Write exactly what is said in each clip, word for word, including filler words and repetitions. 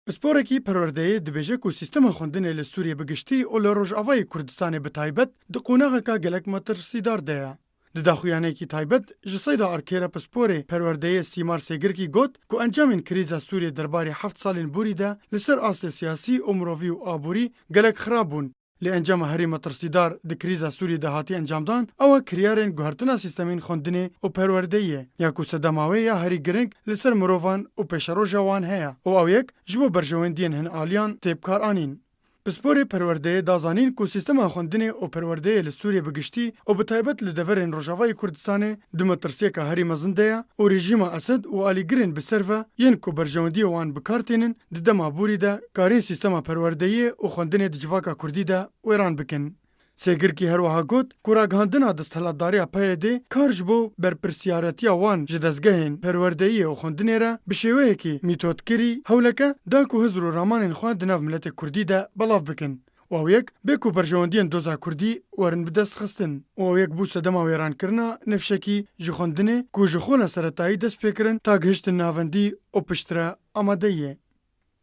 Pisporekî perwerdeyê dibêje ku sîstema xwendinê li Sûriyê bi giştî û li Rojavayê Kurdistanê bi taybet di qonaxeka gelek metirsîdar de ye. Di daxuyaniyekî taybet ji Seyda Arkêra pisporê perwerdeyê Sîmar Sêgirkî got ku encamên krîza Sûriyê derbarê heft salên borî de li ser astê siyasî û mirovî û aborî gelek xirab bûn. Lê encama herî metirsîdar di krîza Sûriyê de hatî encamdan, ew e kiryarên guhertina sîstemên xwendinê û perwerdeyê ye, ya ku sedema wê ya herî giring li ser mirovan û pêşeroja wan heye û ew yek ji bo berjewendiyên hinaliyan tê bikaranîn. Pisporê perwerdeyê da zanîn ku sîstema xwendinê û perwerdeyê li Sûriyê bi giştî û bi taybet li deverên Rojavayê Kurdistanê di metirsiyeka herî mezin de ye û rejîma Esed û alîgirên bi ser ve yên ku berjewendiyê wan bi kar tênin di dema borî de karîn sîstema perwerdeyê û xwendinê di civaka kurdî de wêran bikin. Sêgirkî her wiha got ku ragihandina desthilatdariya P Y D kar ji bo berpirsiyaretiya wan ji dezgehên perwerdeyiyê û xwendinê re bi şêweyekî mîtodkirî hewleke da ku hizr û ramanên xwe di nav miletê kurdî de belav bikin û ew yek bê ku berjewendiyên doza kurdî werin bi dest xistin û ew yek bû sedema wêrankirina nifşekî ji xwendinê ku ji xwina seretayî dest pê kirin ta gihiştin navendî û piştre amade ye.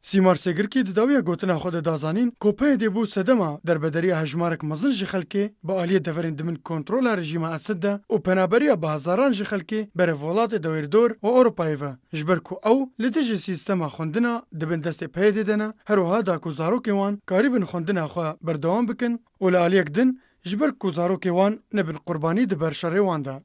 Sîmar Sêgirkî di dawiya gotina xwe de da zanîn ku P Y D bû sedema derbederiya hejmarek mezin ji xelkê bi aliyê deverên di bin kontrola rejîma Esed de û penaberiya bi hezaran ji xelkê berê welatê dewêrdor û Ewropayê ve, ji ber ku ew li dijî sîstema xwendina di bin destê P Y D de ne, her wiha da ku zarokên wan karîbin xwendina xwe berdewam bikin û li aliyek din ji ber ku zarokê wan nebin qurbanî di ber şerê wan de.